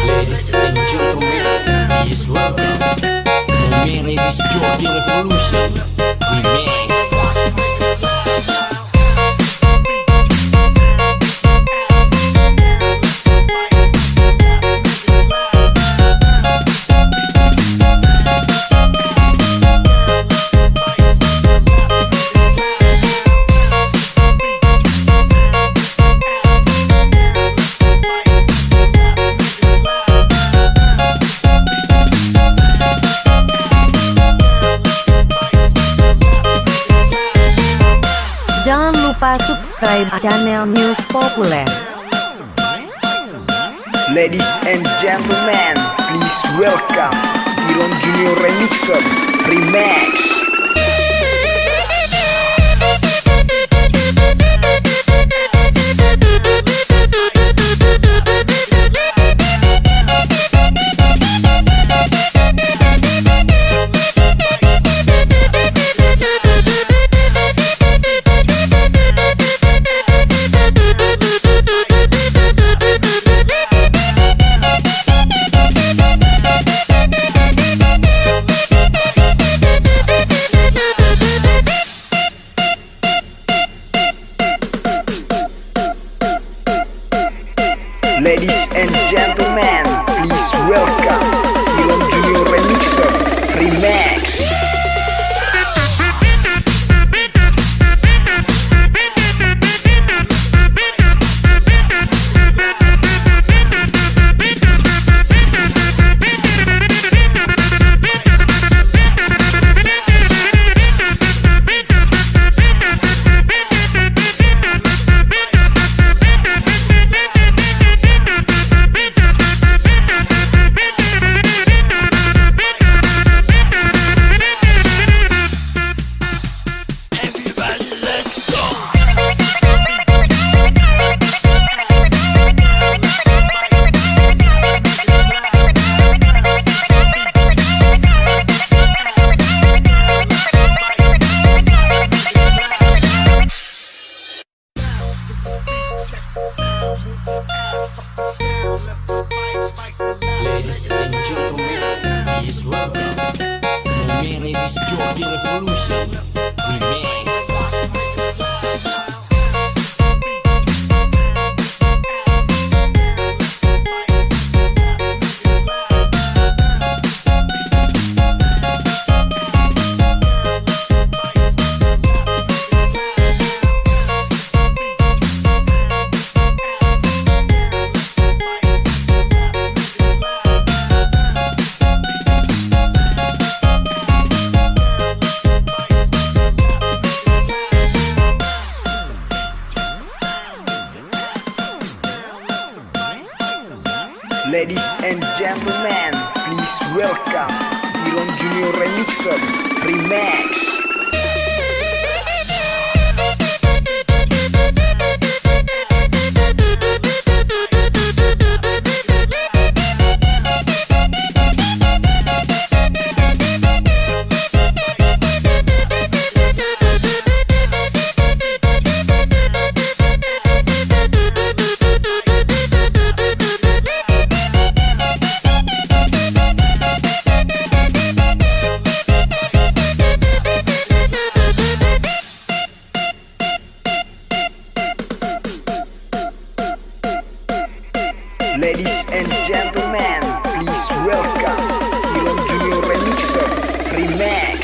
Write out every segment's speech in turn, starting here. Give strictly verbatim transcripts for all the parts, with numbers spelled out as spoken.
Ladies and gentlemen, please welcome Momere Disc Jockey Revolution Remix. Jangan lupa subscribe channel News Populer. Ladies and gentlemen, please welcome Iron Junior Remixer Remix. Ladies and gentlemen, please welcome Iron Junior Remixer Remix. Ladies and gentlemen, please welcome Momere Disc Jockey Revolution Remix. Ladies and gentlemen, please welcome Iron Junior Remixer Remix. Ladies and gentlemen, please welcome Iron Junior Remixer Remix.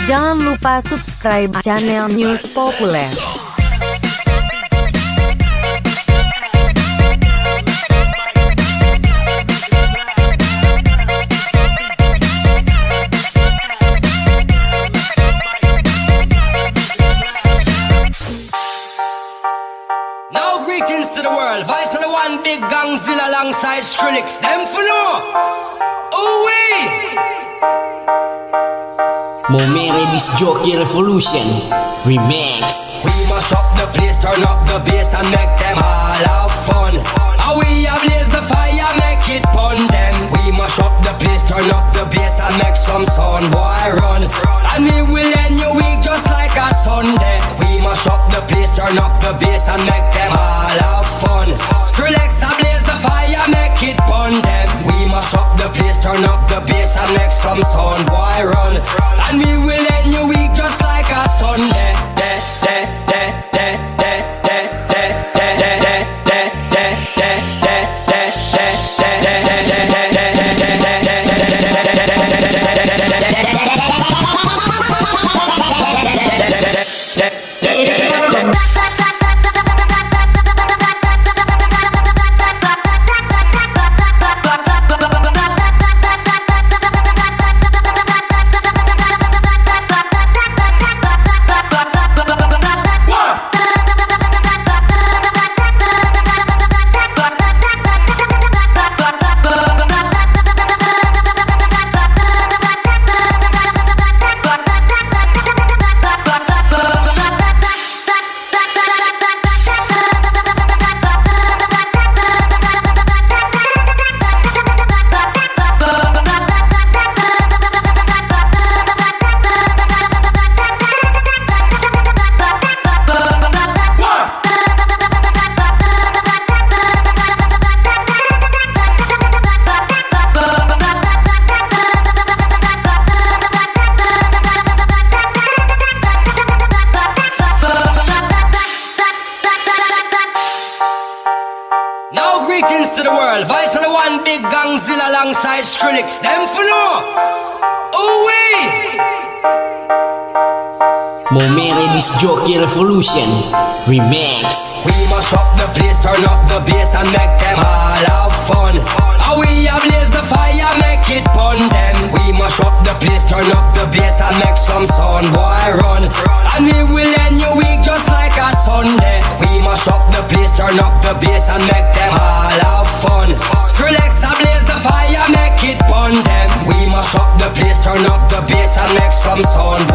Jangan lupa subscribe channel News Populer. Greetings to the world. Vice of the one, big Gangzilla alongside Skrillex. Dem fi know. Ooh-wee. Momere Disc Jockey Revolution Remix. We mash up the place, turn up the bass and make them all have fun. How we a blaze the fire, make it pon them. We mash up the place, turn up the bass and make some sound boy run. And we will end your week just like a Sunday. We mash up the place, turn up the bass and make them all have fun. Skrillex a blaze the fire, make it pon them. We mash up the place, turn up the bass and make some sound boy run. And we will end your week just like a Sunday. Now greetings to the world. Vice of the one, big Gangzilla alongside Skrillex. Dem fi know. Ooh-wee. Momere Disc Jockey Revolution Remix. We mash up the place, turn up the bass and make them all have fun. How we a blaze the fire, make it pon them. We mash up the place, turn up the bass and make some sound boy run. And we will end your week just like a Sunday. We mash up the place, turn up the bass and make them all have fun. Skrillex a blaze the fire, make it pon them. We mash up the place, turn up the bass and make some sound